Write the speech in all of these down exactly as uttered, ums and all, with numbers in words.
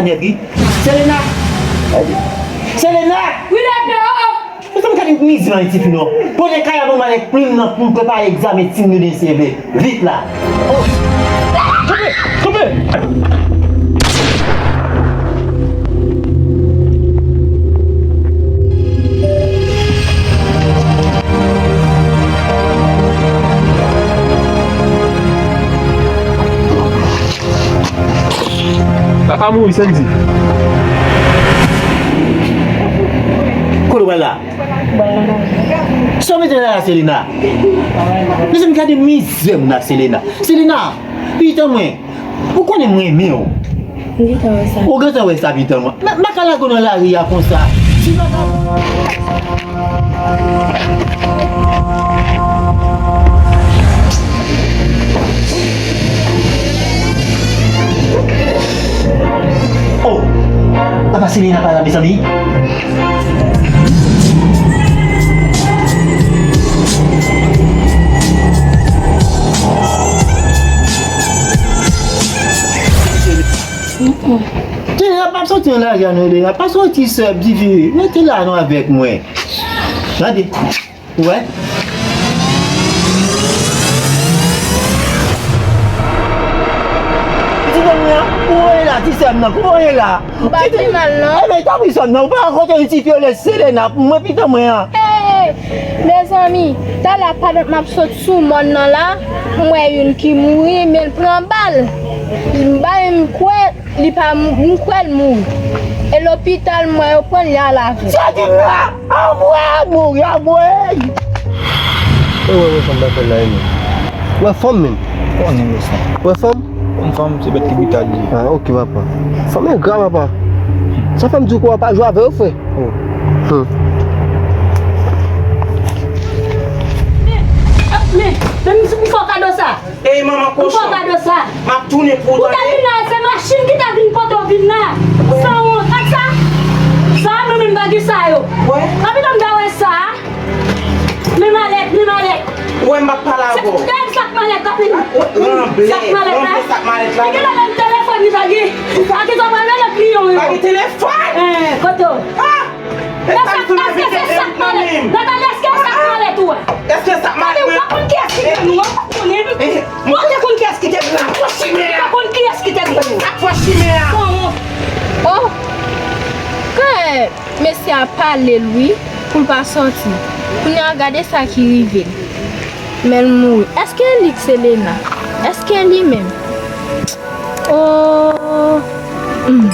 Nèt wi. Selena! Selena! Wi, Lèbè, o, o! Mezanmi, gade mizè nan ti fi non. Pote kay la ban m al ak plim nan pou m prepare egzamen ti m yo de C V. Vit la. O! Kanpe! Kanpe! Papa mouri, sa l di? Kote w pral la? Sa w mete la, Selena? Mezanmi, gade mizè moun ak Selena. Selena, pitit mwen, ou konnen m renmen w. M gentan wè sa. Ou gentan wè sa, pitit mwen. M pa ka lage w nan lari a konsa. Si m pa ka Oh! Papa Selena pa la, mezanmi. Selena, pa soti nan lari a non, Selena. Pa soti, sè, tifi. Rete la non avèk mwen. Gade. Ou wè? Pitit mwen an, kouman w ye la, ti sè m nan, kouman w ye la? M pa pi mal non. Enben, tanpri sè m nan, ou pa rankontre yon ti fi yo rele Selena pou mwen, pitit mwen an. Hey! Mezanmi, talè pandan m ap sot sou mòn nan la, m wè youn ki mouri, men l pran bal. M pa menm kwè li pa mou-, m kwè l mouri. E lopital m wè yo pran l, y al avè l. Sa di m la? Anmwey, mouri, anmwey! E wè, wè fanm nan fè la, e non. Wè fanm menm. Konnen wè sa. Wè fanm? Konn fanm, se bèt ki bita li ye. Ah, ok, papa. Fanm engra, papa. Sa fè m di w kou a pa jwe avè yo, frè. Oh. Hmm. Men, men, men, m fè w kado sa. Ey, manman kochon. M fè w kado sa. M ap tounen pou ou tande. Ou ta vin la, se machin ki ta vin pote w vin la. Sanwont, gad sa. Sa, mwen menm bagay sa yo. Wè. Anpi non m ta wè sa. Men malèt, men malèt. Ou wè m p ap pale avè w. Gad sak malèt la, vini. Ranble, sak malèt la. Ranble sak malèt la. Li genlè menm telefòn li pa gen. Sa ki sa w pral rele kliyan yo. Pa gen telefòn. Eh, kote w? Ah! Èske se sak malèt? Nathalie, èske se sak malèt ou a? Èske sak malèt? Ou pa konn kiyès ki te nou, ou pa konnen. Ou te konn kiyès ki te nou. Ou pa konn kiyès ki te nou. Sak fò chimè a. Oh! Kè mesye a pale l wi, pou l pa sòti. Kounye a gade sa ki rive l. Men l mouri. Èske li k Selena? Èske li menm? Oh! Hmm.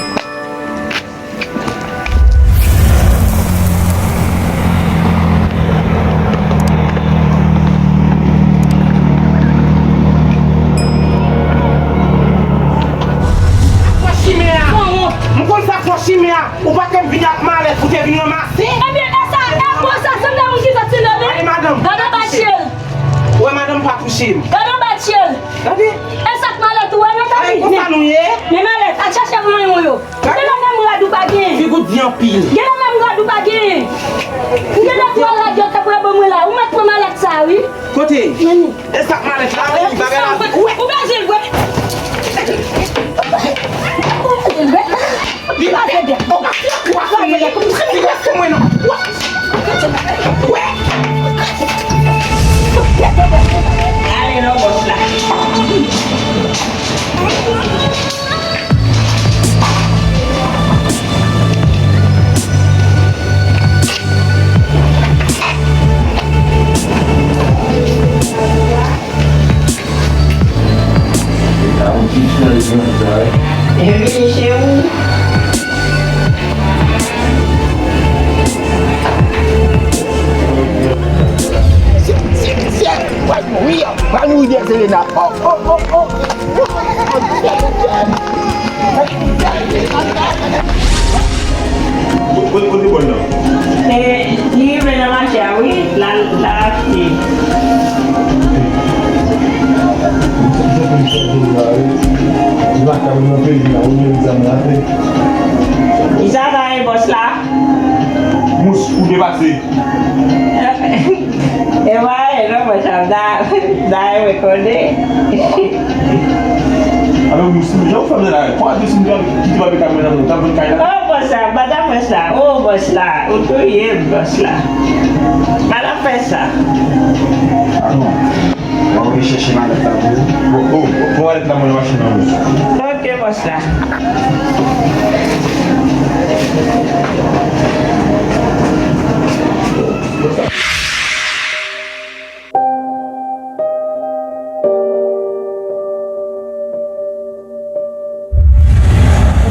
Fò chimè a! M konn sa fò chimè a! Ou pa t vin ak malèt pou te vin ranmase? Ebyen, e sa, e bon sa, se ta moun ki sot sou li. Gade madanm. Gade anba tye l. Wè madanm pa touche m. Gade anba tye l. Gade. E sa k malèt ou wè, Nathalie? Ay, konsa nou ye? Men malèt, al chache manyen w yo. Genlè menm rad ou pa genyen. Figi w di anpil. Genlè menm rad ou pa genyen. M genlè twò rad yo te pran ban mwen la. Ou mèt pran malèt sa wi. Kote? Men li. E sa k malèt la, wi, bagay la. Ou bezwen l vre. Ou bezwen l vre. Li pa fè dèt. Ou pa fè dèt. Ou pa fè dèt. Ou pa fè dèt. Ou pa fè dèt. Ale non, bòs la. E vini che ou. Syèl, syèl, syèl, pral mouri, pral mouri dèyè Selena. Oh, oh, oh, oh. Kote, kote bòl nan? E, li rive nan mache a, wi. L al, l al achte. Li pa ka nan peyi a, ou menm zam la, frè. Kisa sa ye, bòs la? Mous, ou depase. E pa e non, mwen sa, sa, sa, e mwen konnen. Alò, nou, si jan ou fè m la, twa de si m te kite papye kay mwen nan men w, w t ap vann kay la? Oh, bòs la, pa ta fè sa. Oh, bòs la, ou touye m, bòs la. Pa ta fè sa. Ah non. Mwen rechèche malèt la pou ou. Bon, oh, pran malèt la, mwen nan machin nan, wi. Ok, bòs la.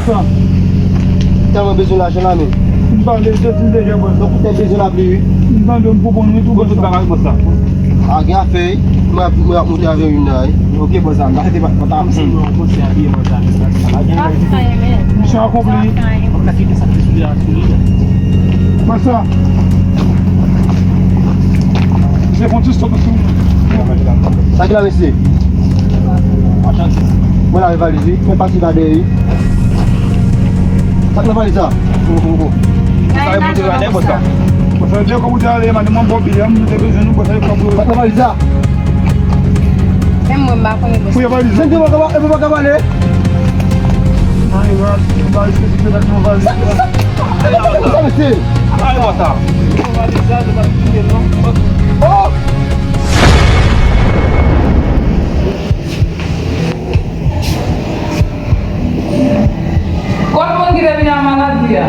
Konsa. Tèlman bezwen lajan la, men. M pale de ti deja, bòs. Donk, ou te bezwen lapli, wi. M tande m konprann, wi, tou, bòs la. Tout bagay, bòs la. A, gen afè, wi. Mwen ap, mwen ap monte avè youn nan, wi. Ok, bòs la. M pa tete pa, pa ta ap. Misyon akonpli. Misyon akonpli. Bòs la. Misye fon ti stòp sou mwen. Sa ki la, mesye? Mwen lave valiz, wi. Mwen pase pa dèyè, wi. Sa k nan valiz sa? Sa e pou te la dèyè, bòs la. Bòs la, di kòb ou te ale, madanm mwen bon byen, nou te bezwen nou, bòs la, kòb ou. Sa k nan valiz sa? Menm mwen, m pa konnen, bòs. Fouye valiz. Jan de mwen, e mwen pa ka pale. Ay, bòs, valiz, se ti pèt nan valiz. Sa, sa, sa, sa, mesye. Ay, bòs la. Valiz sa, se pa ti pèt, non. Oh! Kot moun ki te vin ak maladi a?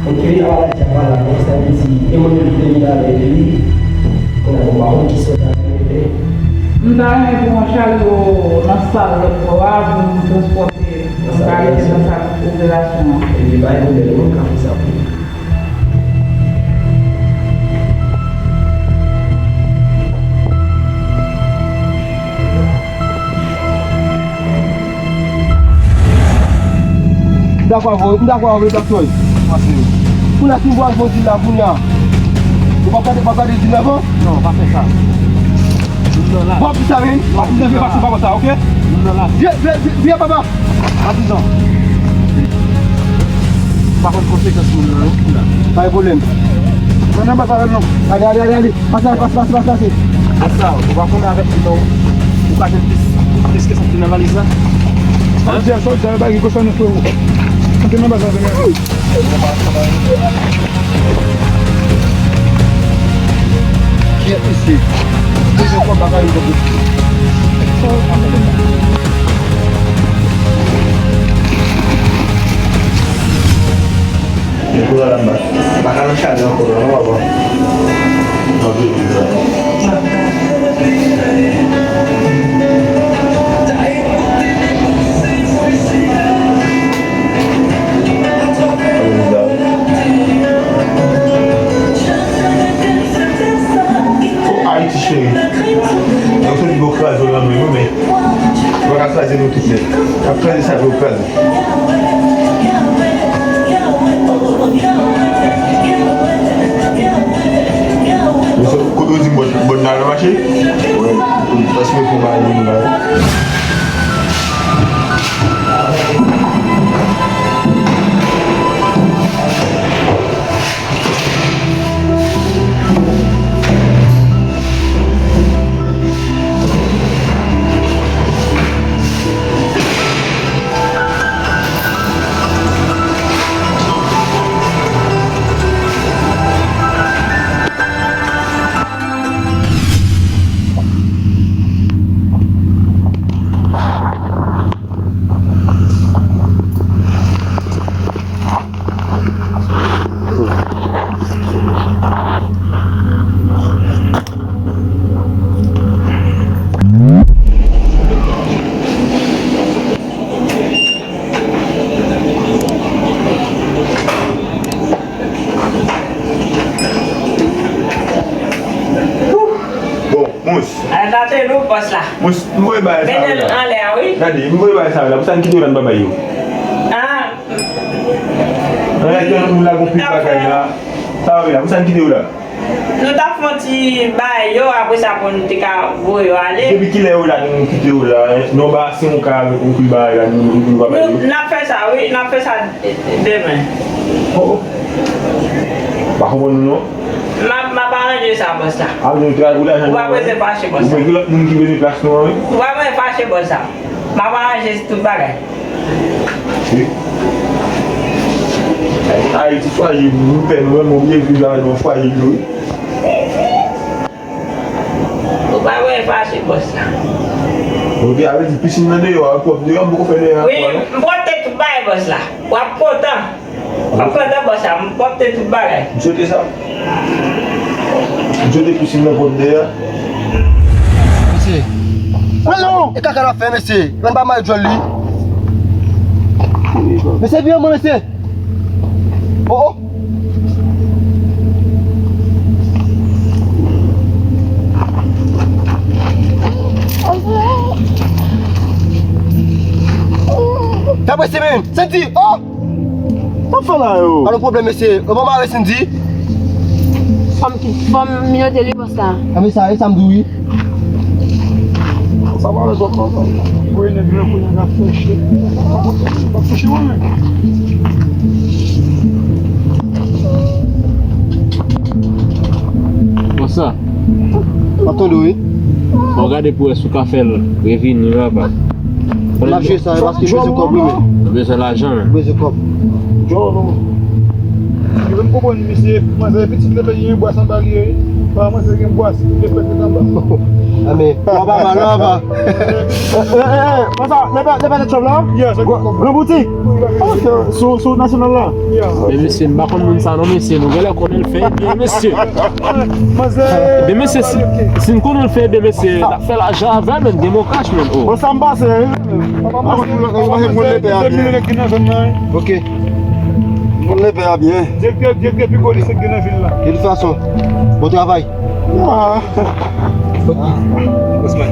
Moun ki vin ak maladi a pa la, men sa vle di, gen moun ki te vin avè li, kounye a nou pa konn ki sòt avè li. M ta renmen pou mwen chale yo nan sal lòt bò a pou m transpòte, pou m ka mete nan sal operasyon an. Ebyen, pa gen pwoblèm, nou ka fè sa pou ou. M dakò avè w, m dakò avè w, Black Soy. Kounye a, si m pral fè yon dil la, kounye a, ou p ap gade, p ap gade dil la avan? Non, pa fè sa. Youn dòla. W ap di sa, men. W ap di sa, men. Pase pa konsa, ok? Youn dòla. Vye, vye, vye, vye papa. Patizan. Pa konn konsekans moun nan, non? Pa gen pwoblèm. Mwen nan baz avè l, non. Ale, ale, ale, ale. Pase, pase, pase, pase, pase. Bòs la, ou pa konnen avèk li, non? Ou ka jwenn plis, plis ke sa ki te nan valiz la? Sòlda, sòlda, yo bay ki konsène, frero. Antre nan baz avè l. Kiyès misye? Misye konn bagay yo. Nicolas Lambert. M pa ka nan chalè ankò non, papa. Nan vye vil la. Oh, Ayiti cheri. Yo sot di yo kraze w nan men yo, men yo pa ka kraze nou tout nèt. Y ap kraze sa pou yo kraze. Mesye, kote w di m bòn, bòn nan al mache? Wi, paske fò m ale moun la. Bon, mous. Ay, tate nou, bòs la. Mous, m voye bagay sa yo la. Mennen l anlè a, wi. Gade, m voye bagay sa yo la. Pou sa n kite yo la, n pa bay yo. Ah. Anlè ke nou la gon pil bagay la. Sa yo la, pou sa n kite yo la. Nou t ap fè yon ti bay yo, apre sa pou nou te ka voye yo ale. Depi kilè yo la, nou kite yo la, hein? Nou ba si yon ka avèk yon pil bagay la, nou, nou, nou pa bay yo. Nou, n ap fè sa, wi, n ap fè sa demen. Oh, oh. Pa konprann nou, non? M ap, m ap aranje sa, bòs la. Ah, nou te al ou lajan. Ou pa bezwen fache, bòs la. Ou gen lòt moun ki bezwen plas nou an, wi. Ou pa bezwen fache, bòs la. M ap aranje tout bagay. Wi. Ayiti frajil, nou pè nou, men mwen byen viv avè nou frajil yo, wi. Ou pa wè fache bòs la. Ok, avè di pisin nan deyò a, pwòp deyò, m poko fè deyò a. Wi, m pwòpte tout bagay bòs la. W ap kontan. W ap kontan bòs la, m pwòpte tout bagay. M swete sa. M swete pisin nan pwòp deyò. Mesye. Alò! E kaka n ap fè, mesye. Mwen pa mal djòl li. Mesye, vin mwen, mesye. Oh, oh. Fè prese, men. Senti, oh! Sa fè la yo? Pa gen pwoblèm, mesye. Yo pa mare Cindy. Fanm ki, fanm minote li konsa. A, men sa, e sa m di w, wi. Sa pa lè zòt nan zòn. Voye nèg lan kounye a k ap fè chèt. P ap touche mwen, men. Konsa. M ap tande w, wi. Fò w gade pou wè si w ka fè l revini, papa. N ap jwe sa, paske bezwen kòb, wi, men. Nou bezwen lajan, men. Bezwen kòb. Djòl, non. Yo menm konprann misye, manzè pitit lè peyi gen bwas anba li ye. Pa manzè gen bwas, li respekte anba. A, men, w pa mal, non, papa. Eh, eh, eh, konsa, lè pa, lè pa tèt chòv la? Yeah, sa gen kòb. Gran boutik? Wi, wi, wi. Ok, sou, sou nasyonal la? Yeah. Men mesye, m pa konn moun sa non, mesye, nou genlè konnen l fè byen, mesye. Manzè. Men mesye, si, si n konnen l fè byen, mesye, n ap fè lajan avè l, men gen bon kach, men, oh. Bon, sa m pase, wi. Papa, manzè, manzè, moun lepè a byen. Ok. Moun lepè a byen. Direktè, direktè pi gwo li se gen nan vil la. De tout fason, bon travay. Ah. Osman.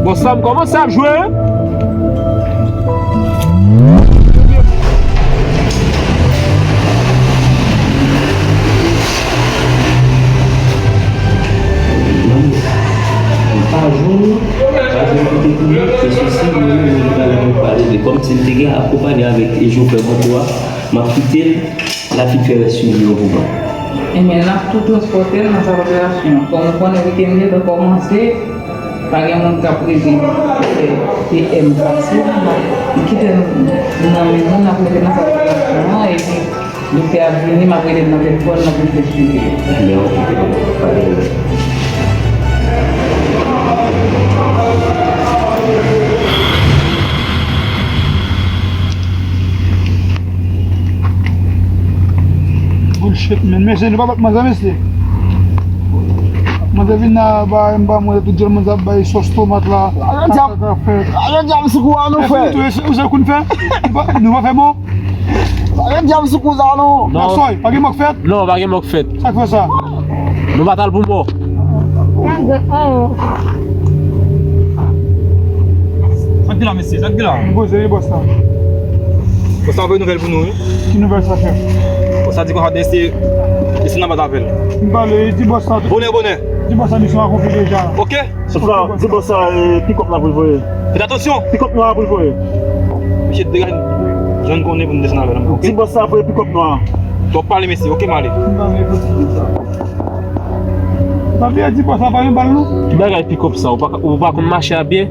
Bon, Sam, kòmanse ap jwe. Pa jwenn pa jwenn kote pou li, se sou si mwen menm mwen ki pale pou pale de kòm si m te gen akonpanye avèk e chofè moto a, m ap kite l, l ap vin fè rès swivi yo pou mwen. Ebyen, l ap tou transpòte l nan sal operasyon an. Kòm ou konnen wikend gentan kòmanse, pa gen moun k ap rete fè T M fasil, m ap kite l nan men moun, l ap mete nan sal operasyon an, epi Doktè ap vini, m ap rele l nan telefòn, m ap vin fè swivi. Ebyen, oke, pa gen pwoblèm. Bullshit, man. Mesye, nou pa bat manzè, mesye. Manzè vin la, ba, m ba mwen tout jan manzè ap bay sòs tomat la. Ajan dyab, ajan dyab sou kou a nou, frè. Ou se koun fè? Nou pa, nou pa fè bon? Pa gen djab sou kou sa non. Non. Gasòy, pa gen mò k fèt? Non, pa gen mò k fèt. Sa k fè sa? Nou pa t al pou mò. Sa k gen la, mesye? Sa k gen la? M poze wi, bòs la. Bòs la voye nouvèl pou nou, wi. Ki nouvèl sa, chèf? Bòs la di konsa desann, desann nan bat avè l. M pale, di bòs la. Bonè, bonè. Di bòs la misyon akonpli deja. Oke. Sa, di bòs sa, e, pikòp la pou l voye. Fèt atansyon! Pikòp nwa a pou l voye. Mesye, degaj, jan n konnen pou n desann avè l. Oke? Di bòs sa voye pikòp nwa a. Twòp pale, mesye. Oke, m ale. Sa vle di bòs la pa gen bal, non? Ki bagay pikòp sa? Ou pa, ou pa konn mache a pye?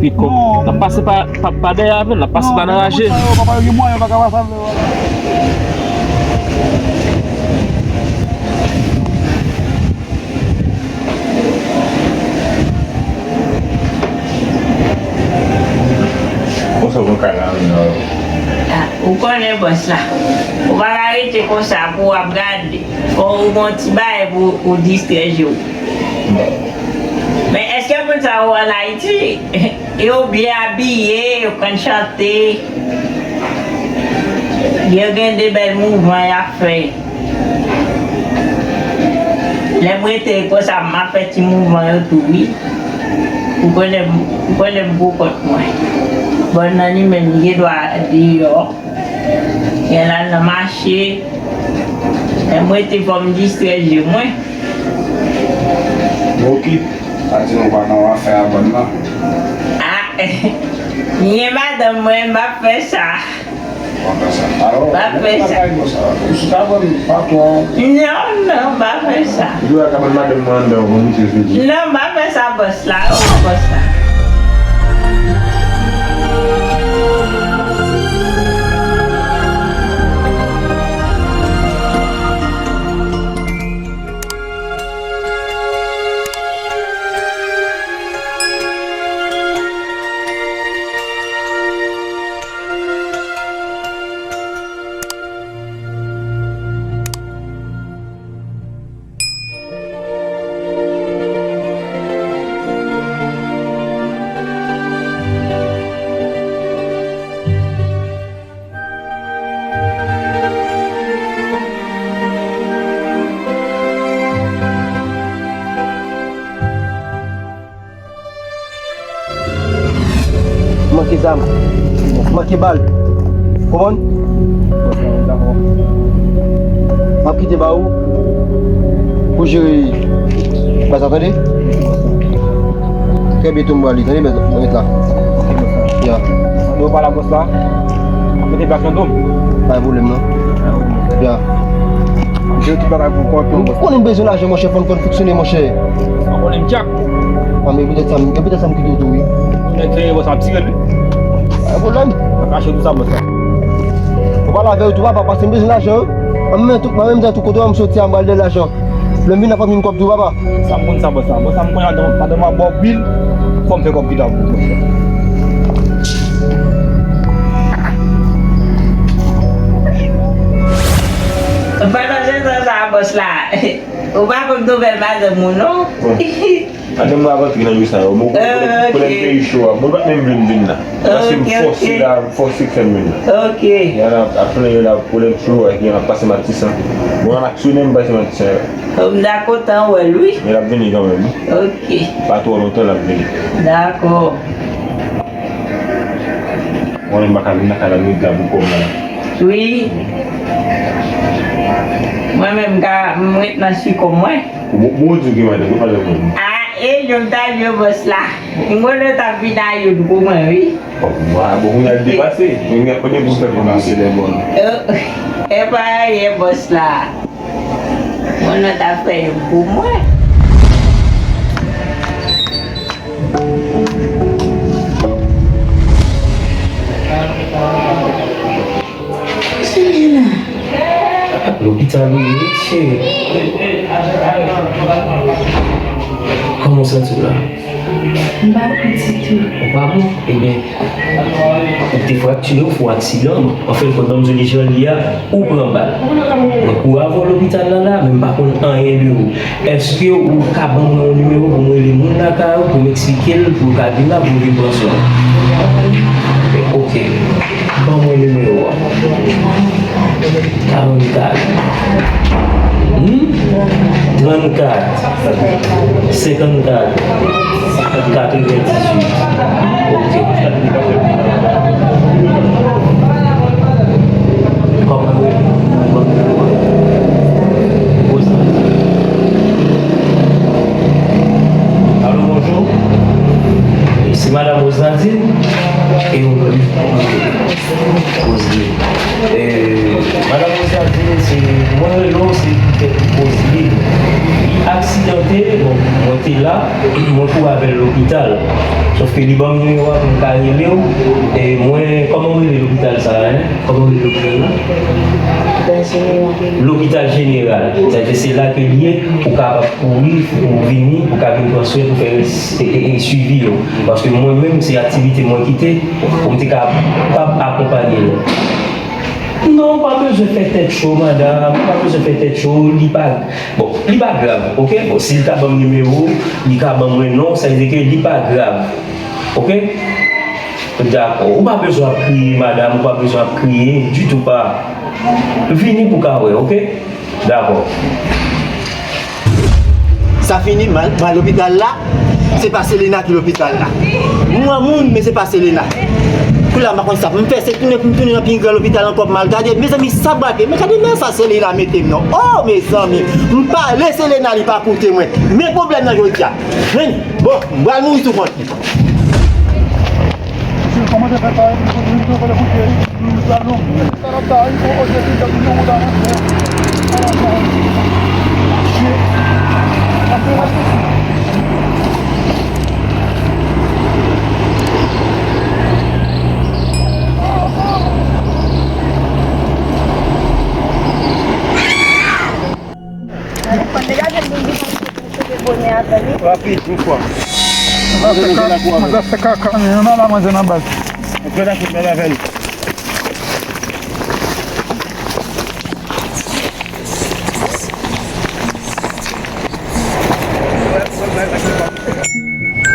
Pikòp. Non. N ap pase pa, pa, pa dèyè avè l, n ap pase pa nan raje. Non, sa yo, papa yo gen mwayen, yo pa ka pase avè l. Konsa w pran kay la, wi, non. Ah, ou konnen bòs la. Ou pa ka rete konsa pou w ap gade. Fò ou gon ti bagay pou ou distrè je w. Men èske moun sa yo ann Ayiti? Yo byen abiye, yo konn chante. Yo gen de bèl mouvman y ap fè. Lè m rete konsa, m ap fè ti mouvman yo tou, wi. Ou konnen, ou konnen m pou kont mwen. Bòn nan li menm, li gen dwa deyò. Gen l al nan mache. Lè m rete, fò m distrè je mwen. Oke. Sa di nou pa nan afè a bòn nan. Ah, nye madanm mwen, m ap fè sa. Kontan sa. Alò, pa Fè sa. Ou chita ban m patwon. Non, non, pa fè sa. Ou jwe ak madanm mwen anndan, ou konn misye sou di. Non, pa fè sa, bòs la. Ou wè bòs la. Manke zam, manke bal. Konprann? M ap kite ba ou pou jere baz la, tande? Trè byento m pral li, tande, mèt la. Ya. Yo pale a bòs la. Mete plak nan do m. Pa gen pwoblèm, non. Ya. Mwen konnen m bezwen lajan, monchè, fò n konn fonksyone, monchè. Mwen konnen m tchak. A, men poutèt sa, men poutèt sa m kite w tou, wi. Nèg fè bòs ap tire l, wi. Pa gen pwoblèm. Pa kache tou sa, bòs la. Mwen pale avè w tou, papa, paske m bezwen lajan, wi. An menm tan tou, an menm tan tou, kote w wè m soti a, m pral dèyè lajan. Lè m vin la, fò m jwenn kòb tou, papa. Sa m konn sa, bòs la. Bòs la, m konn madanm, madanm mwen ap ba w bil, fò m fè kòb ki ta pou mwen. Pandan se tan sa, bòs la, ou pa konn nouvèl madanm ou, non? Bon. Madanm mwen ap antre nan dosye sa yo. Mwen konnen, konnen peyi cho a. Mwen pa t menm vle m vin la. Paske m fòse la, m fòse k fè m vin la. Ok. Y a la, ap plenyen la, pwoblèm cho a, gen ap pase Matisan. Mwen an aksyonè, m pase Matisan yo. M ta kontan wè l, wi. Men l ap vini kanmenm, wi. Ok. Pa twò lontan, l ap vini. Dakò. Mwen menm, m pa ka vin lakay la, m ret la pou kò m la. Wi. Mwen menm, m ka, m ret nan chiko mwen. Bon, bon, di w gen madanm, ou pa janm konn. A, e, yo m ta jwe bòs la. M konnen w t ap vin a youn pou mwen, wi. Bon, bon, kounye a l depase. Kounye a, kounye a pou fè konn pase lè bon. E pa anyen, bòs la. Mwen nan ta fè youn pou mwen. Selena. Lopital ou ye, cheri? Kòman w santi w la? M pa bon ditou. Ou pa bon? Ebyen, ou te fraktire, ou fè yon aksidan. Anfen, ban m di w li jan l ye a, ou pran bal. Mwen kouri avè w lopital la la, men m pa konn anyen de ou. Èske ou ka ban mwen yon nimewo pou mwen rele moun lakay ou, pou m eksplike l, pou l ka vin la, pou l vin pran swen? Ok. Ban mwen nimewo a. Karannkat. Hmm? Trannkat. Senkannkat. Katrevendizuit. Ok. Kòman w rele? Kòman w rele? Alo, bonjou. Se madanm Rosnadine? E ou menm? Rosnadine. E, madanm Rosnadine, se, mwen rele w, se poutèt Rosnadine. Li aksidante, bon, mwen te la, mwen kouri avè l lopital. Sòf ke li ban m nimewo a pou m ka rele w. E mwen, kòman w rele lopital sa a, en? Kòman w rele lopital la? Lopital Jeneral. Lopital Jeneral. Sa vle di se la ke l ye, ou kapab kouri, ou vini, ou ka vin pran swen, ou fè e, e, e, swivi yo. Paske mwen menm, se aktivite mwen kite, pou m te kapab akonpanye nou. Non, ou pa bezwen fè tèt cho, madanm, ou pa bezwen fè tèt cho, li pa, bon, li pa grav, ok? Bon, si l ka ban m nimewo, li ka ban mwen non, sa vle di ke li pa grav, ok? Dakò, ou pa bezwen ap kriye, madanm, ou pa bezwen ap kriye, ditou pa. Vini pou ka wè, ok? Dakò. Sa fini, m al, m al lopital la, se pa Selena ki lopital la. M wè moun, men se pa Selena. Kounye a, m pa konn sa pou m fè, se tounen pou m tounen nan pi gran lopital ankò pou m al gade. Mezanmi, sa brake, men gade nan sa Selena mete m non. Oh, mezanmi, m pale Selena, li pa koute mwen. Men pwoblèm nan jodi a. Men, bon, m pral mouri sou kont li. Mesye, kòman te fè sa? Mesye, mesye, fè koute. Rapid, yon fwa. Manzè fè kaka, men yon nan la manzè nan baz. Antre nan fòt la avè l.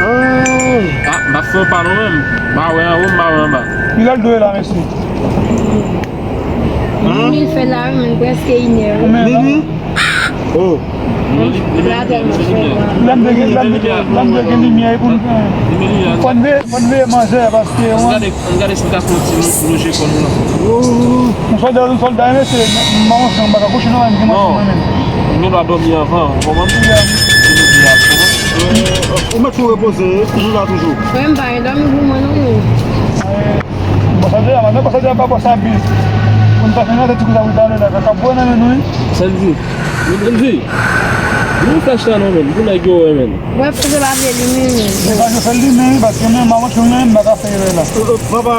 Ah, m ap fè yon pa non menm. M pa wè anwo, m pa wè anba. Kilè l dwe la, mesye? Minuit fè la, wi, men prèske inè, wi. Ou menm la? Minuit? Oh. La tèlman fè nwa. Lè m te gen, lè m te gen, lè m te gen limyè, e pou n, fò n veye, fò n veye manzè, paske, wi. Ann gade, ann gade si n ka fè yon ti lou-, loje kò nou la. Yon sòlda, yon sòlda, mesye, m pa monchè, m pa ka kouche non, m gen manzè mwen menm. Non. M gen dwa dòmi anvan, ou konprann? Yeah. Ou mèt tou repoze, nou la toujou. Wi, m pa gen dòmi pou mwen non, non. Bòs la deja, men bòs la deja ba bòs la bi. Pou n pa fè nan tèt ti kou sa pou talè la, sa k ap bwè nan men nou, wi. Sandy. Sandy. Di nou flach la non, men. Pou nèg yo wè, men. Wè, pou se pa vle limen, men. Se pa je fè l limen, wi, paske men, m pa monchè, men, m pa ka fè erè la. Papa,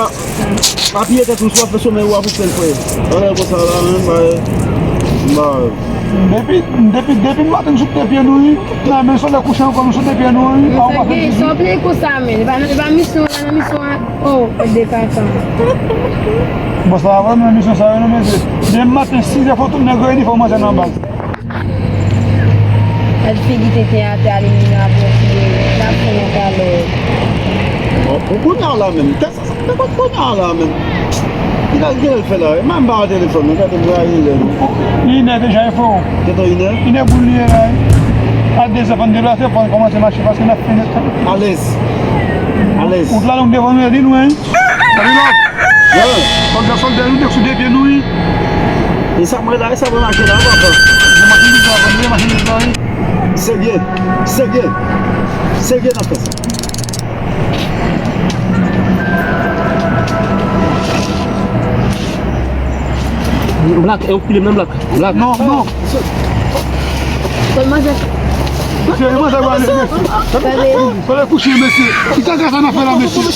apiye tèt ou sou afè somèy ou a pou fè l, frè. Anlè konsa la, men, bay, bay. Depi, depi, depi maten, m sou de pye nou, wi. Nan, men, sou lè kouche ankò, m sou de pye nou, wi. Sa k gen, sa w plede konsa, men. E pa, e pa misyon, e pa nan misyon an. Oh, de kaka. Bon, sa va vrèman, misyon sa yo, non, mesye. Demen maten, sizè, fò tout nèg yo reyini, fò manzè nan baz. Gad figi tenten atè a, li menm ap fè yon kalòt. Bon, bon, kounye a la menm, tèt sa, sa, sa, kounye a la menm. Kilè, kilè l fè la? E m pa wè telefòn nan, gade m rayi lè nou. Li inè deja, e frè. Gentan inè? Inè boul li ye la, wi. A dezè fò n deplase, fò n kòmanse mache, paske n ap fini. Alèz. Alèz. Wout la long devan nou, li lwen, wi. Gade la. Sòlda, sòlda, nou te sou de pye nou, wi. E sa mwen la, e sa mwen mache la, papa. Bon, machandiz la, bon, machandiz la, wi. Serye, serye, serye nan fè sa. Black, e ou ki lè m nan Black. Black. Non, non. Kòman sa? Mesye, manzè pral ale, mesye. Fò l kouche, mesye. Ki kaka sa n ap fè la, mesye? Ki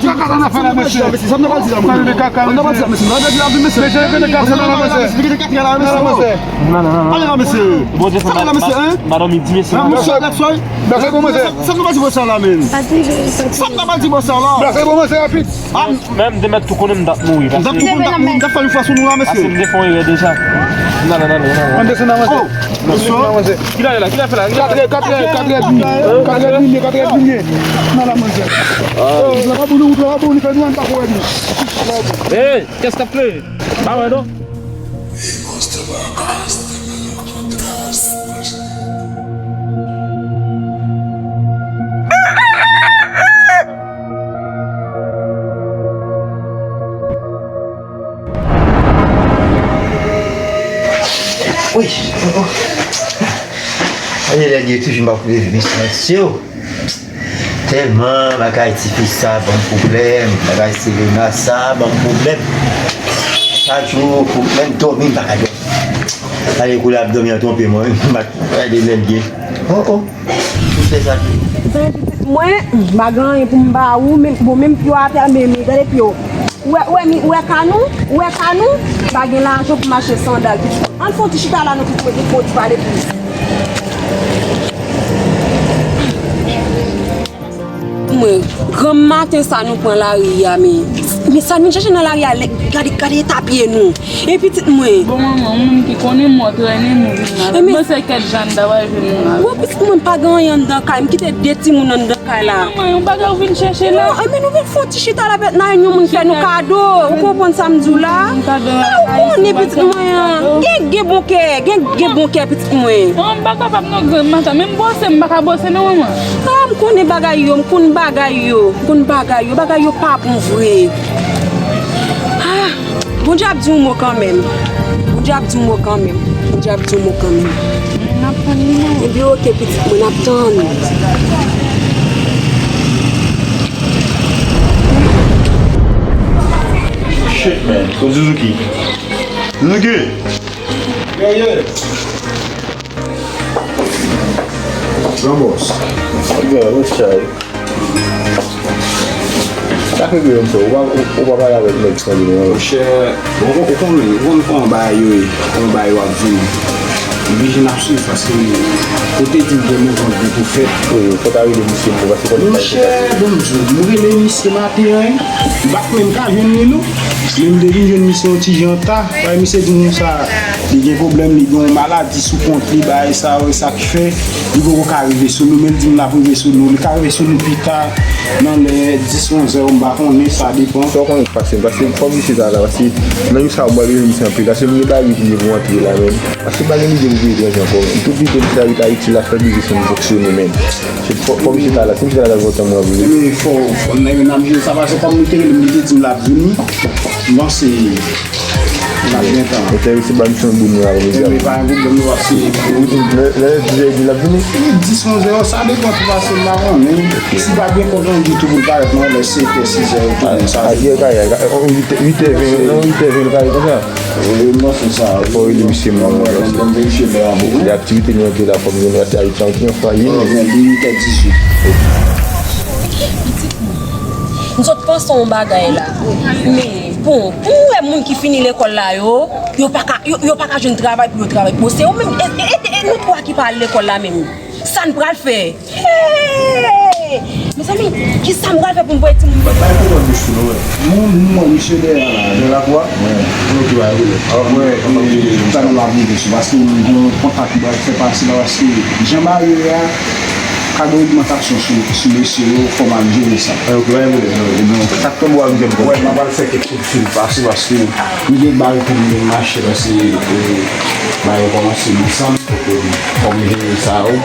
kaka sa n ap fè la, mesye? Sa n ap di la, mesye. Sa n ap di la, mesye. Mesye, ki kaka sa n ap fè la, mesye? Non, non, non, non. Ale la, mesye. Sa ale la, mesye, hein? Madanm, li di, mesye. Hein, mesye, black soy. Black soy, bon, mesye. Sa n ap di bò sa la, men. Sa n ap di bò sa la. Black soy, bon, mesye, rapid. Ah, menm de mèt tou konnen m t ap mouri. M t ap tou konnen m t ap mouri, m t ap fè yon fwa sou nou la, mesye. Paske m te fè yon erè deja. Nan, nan, nan, nan, nan. Ann desann nan, mesye. Oh, bonswa. Kilè l la? Kilè l fè la? Katrè, katrè, katrè èdmi. Katrè èdmi, katrè èdmi ye. Nan la, manzè. Oh, la pa bon, wout la pa bon, li fè nou, ann pa fè èdmi. Hey, kès k ap klere? Pa wè, non? Wi, oh, oh. Ane lè li toujou m ap leve, mesye. Tèlman bagay tifi sa ban m pwoblèm, bagay Selena sa ban m pwoblèm. Chak jou, pou menm dòmi, m pa ka dòmi. Gade kou l ap dòmi an twonpe mwen, m pa gade lè l ye. Oh, oh, pou fè sa tou. Mwen, m pa gen anyen pou m ba ou, men, bon, menm pye w atè a, men, men, gade pye w. Ou wè, ou wè mi, ou wè ka nou? Ou wè ka nou? Pa gen lajan pou m achte sandal, pitit. Ann fè yon ti chita la, nou tout mwen, pou di pale plis. Mwen, granm maten sa nou pran lari a, men, men sa nou chache nan lari a, lè, gade, gade eta pye nou. E pitit mwen. Bon, manman, yon moun ki konnen mò trennen nou vin la. Mwen se kèt Janda, pa jwenn nou la. Bon, pitit mwen, pa gen anyen anndan kay, m kite de timoun anndan kay la. Manman, yon bagay ou vin chèche la? Non, enben nou vin fè yon ti chita la, pèt nan yon moun fè nou kado. Ou konprann sa m di w la? Ou konnen pitit mwen an. Gen, gen bon kè, gen, gen bon kè pitit mwen. Non, m pa kapab non, granm maten. Menm bwose, m pa ka bwose non, manman. Ah, m konnen bagay yo, m konn bagay yo, m konn bagay yo. Bagay yo pa bon vre. Ah, Bondye ap di yon mo kanmenm. Bondye ap di yon mo kanmenm. Bondye ap di yon mo kanmenm. N ap tann li, non. Ebyen, oke, pitit mwen, n ap tann. Shit, man. Kon Suzuki. Suzuki! Yeah, yeah. Gran bòs. Yeah, what's up? Sa k regle menm frè? Ou pa, ou, ou pa pale avèk nèg sa li non. Monchè, ou, ou konnen, ou konn kòman bagay yo ye, kòman bagay yo ap vini. M oblije n ap swiv paske ou te di m gen mouvman pou fèt. Wi, fò ta rele misye pou paske konnen sa ki pase. Monchè, bon Dye, m rele misye maten an, m pa t menm ka jwenn li non. Men m te vin jwenn misye yon ti jan ta. Bay misye di nou sa, li gen pwoblèm, li gen yon maladi sou kont li, bagay sa yo, e sa k fè li poko ka rive sou nou, men l di m l ap rive sou nou, li ka rive sou nou pita, nan lè dis, onz è, m pa konnen, sa depann. Sa w konnen k pase m, paske fò misye ta la, paske nan jou sa yo m pral rele misye anpil, paske m gen bagay ki gen pou antre la, men. Paske m pa gen lide pou vin etranje ankò, men. M tou pito misye ta ret Ayiti la, fè biznis nou fonksyone, men. Se fò, fò misye ta la, si misye ta la, ta lontan mwen vle. Men fò, fò, n ap jere sa, paske kòm li te rele m, li te di m l ap vini, m panse. N ap gen tan. Enterese ba misye yon bon nwa, wi. Enben, pa gen pwoblèm, nou ap seye pou ou. Lè, lè, lè, lè l ap vini? Dis, onz è, sa depann tou, paske m pa konnen. Si pa gen kont rann ditou pou l parèt nan lè sèt è, sis è, yo tounen sa. A, a, a, uit è, uit è ven, non, uit è ven, l parèt konsa. Wi, m panse sa, wi. Fò rele misye, mwen, mwen, mwen, mwen verifye lè a pou ou. Lè aktivite nou antre la, fò m gen rete Ayiti, antre an fwa, wi. Wi, gen uit è dizuit. M sot panse yon bagay la. Men, pou, pou w wè moun ki fini lekòl la yo, yo pa ka, yo, yo pa ka jwenn travay pou yo travay. Bon, se yo menm, e, e, e, e nou twa ki pa al lekòl la menm. Sa n pral fè? Hey! Mezanmi, kisa m pral fè pou m voye timoun yo? Bay pou mwen bouch nou, wè. Nou, nou, wè, misye dèyè a la. Nan lakou a? Wi. Pou nou ki bay woulè. Wi, wi, sa nou la viv sou, paske m gen yon kontak ki pral fè pase la, paske jan bagay yo ye a, ka gen ogmantasyon sou, sou mesye yo, fò m al jere sa. Wi, ok, pa gen pwoblèm, non, non. Sa k tonbe a, m gen pwoblèm. Wè, m ap al fè kèk kout fil pase, paske m gen bagay pou m mache, paske, e, bagay yo kòmanse desann, fòk m jere sa, wi.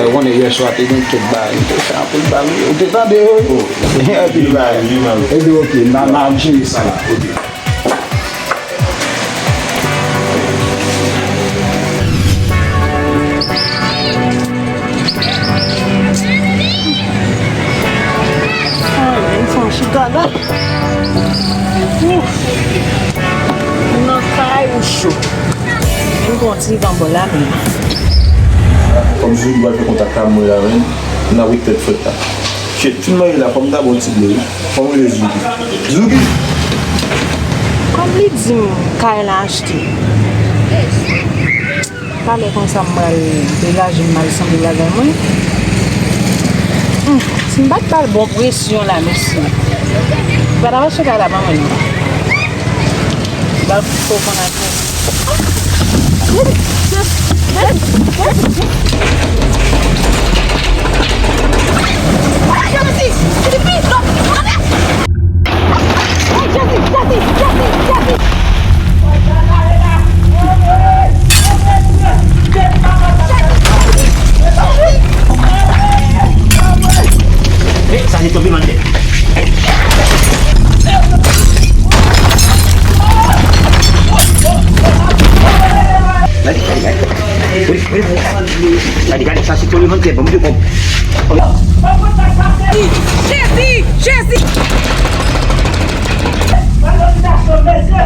Ou konnen yè swa te gen kèk bagay, m te fè anpil bagay, ou te tande yo, wi. Anpil bagay. Ebyen, ok, n a, n a jere sa la, ok. Ay, m fè yon chita la. Ouf. Nan kay ou cho. Vin pran ti van bò la, men. Kòm Zuki pral fè kontak la, mwen la, men. N a wete tèt frèt la. Shit, fin marye la, fò m ta ba w ti ble, wi. Fò m rele Zuki. Zuki! Kòm li di m kay la achte. Talè konsa m pral degaje m al sanble bagay mwen. Hmm, si m pa t ba l bon presyon la, mesye. Li pa t ap achte kay la ban mwen non. Li pa t ko konn achte. Sa se tonbe mantè. Gade, gade, gade. Gade, gade, sa se tonbe mantè, bon, m te kòb. Jezi! Jezi! Malediksyon, mesye!